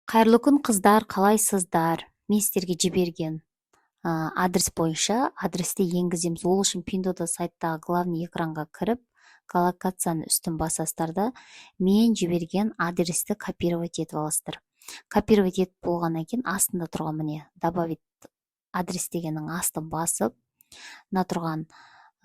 Қайырлы күн, қыздар! Қалайсыздар? Мен сіздерге жіберген адрес бойынша адресті енгіземіз. Ол үшін Пиндуодуо сайттағы главный экранға кіріп, геолокацияны үстін басасыздар да, мен жіберген адресті копировать етіп аласыздар. Копировать етіп болғаннан кейін астында тұрған, міне, «Добавить адрес» дегеннің астын басып, мына тұрған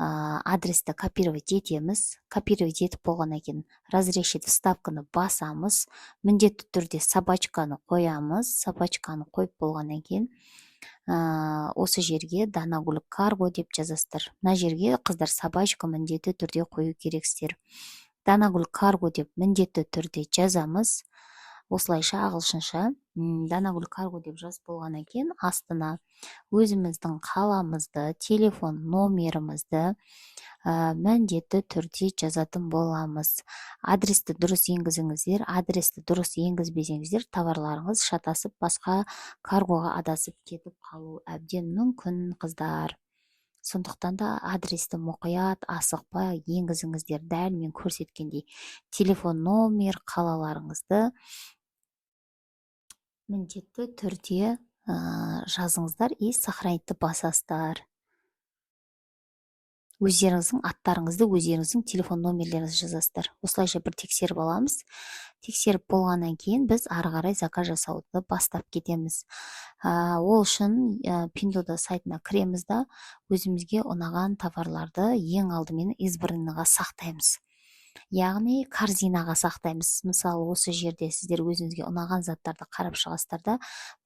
адресті копировать етеміз. Копировать етіп болғаннан кейін «Разрешить вставканы» басамыз. Міндетті түрде собачканы қоямыз. Собачканы қойып болғаннан кейін осы жерге «Данагүл Карго» деп жазасыздар. Мына жерге, қыздар, собачка міндетті түрде қою керексіздер. «Данагүл Карго» деп міндетті түрде жазамыз. Осылайша, ағылшынша «Данагүл Карго» деп жазып болғаннан кейін астына өзіміздің қаламызды, телефон номерімізді міндетті түрде жазатын боламыз. Адресті дұрыс енгізіңіздер. Адресті дұрыс енгізбесеңіздер, товарларыңыз шатасып, басқа каргоға адасып кетіп қалуы әбден мүмкін, қыздар. Сондықтан да адресті мұқият, асықпай енгізіңіздер, дәл мен көрсеткендей. Телефон номер, қалаларыңызды міндетті түрде жазыңыздар и «Сохранить» басасыздар. Өздеріңіздің аттарыңызды, өздеріңіздің телефон номерлеріңізді жазасыздар. Осылайша бір тексеріп аламыз. Тексеріп болғаннан кейін біз ары қарай заказ жасауды бастап кетеміз. Ол үшін Пиндуодуо сайтына кіреміз да, өзімізге ұнаған товарларды ең алдымен избранныйға сақтаймыз, яғни корзинаға сақтаймыз. Мысалы, осы жерде сіздер өзіңізге ұнаған заттарды қарап шығасыздар да,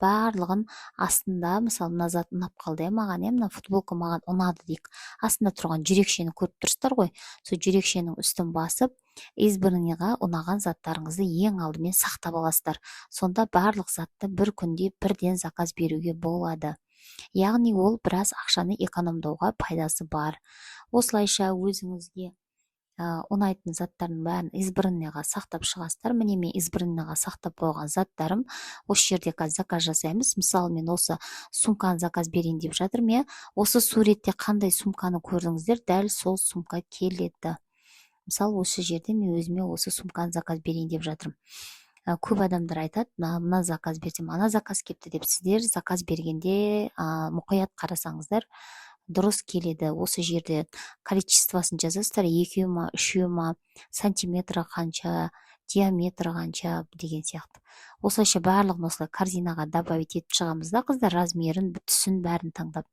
барлығын астында, мысалы, мына зат ұнап қалды, иә, маған, иә, мына футболка маған ұнады дейік. Астында тұрған жүрекшені көріп тұрсыздар ғой. Сол жүрекшенің үстін басып, избранныйға ұнаған заттарыңызды ең алдымен сақтап аласыздар. Сонда барлық затты бір күнде бірден заказ беруге болады, яғни ол біраз ақшаны экономдауға пайдасы бар. Осылайша өзіңізге ұнайтын заттардың бәрін избранныйға сақтап шығасыздар. Міне, мен избранныйға сақтап қойған заттарым осы жерде. Қазір заказ жасаймыз. Мысалы, мен осы сумканы заказ берейін деп жатырмын, иә. Осы суретте қандай сумканы көрдіңіздер, дәл сол сумка келеді. Мысалы, осы жерде мен өзіме осы сумканы заказ берейін деп жатырмын. Көп адамдар айтады, мына заказ берсем, ана заказ келіпті деп. Сіздер заказ бергенде мұқият қарасаңыздар, дұрыс келеді. Осы жерде количествосын жазасыздар: екеу ма, үшеу ма, сантиметрі қанша, диаметрі қанша деген сияқты. Осылайша барлығын осылай корзинаға добавить етіп шығамыз да, қыздар, размерін, түсін, бәрін таңдап.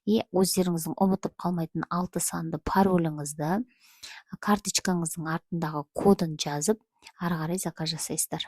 И өздеріңіздің ұмытып қалмайтын алты санды пароліңізді, карточкаңыздың артындағы кодын жазып, ары қарай заказ жасайсыздар.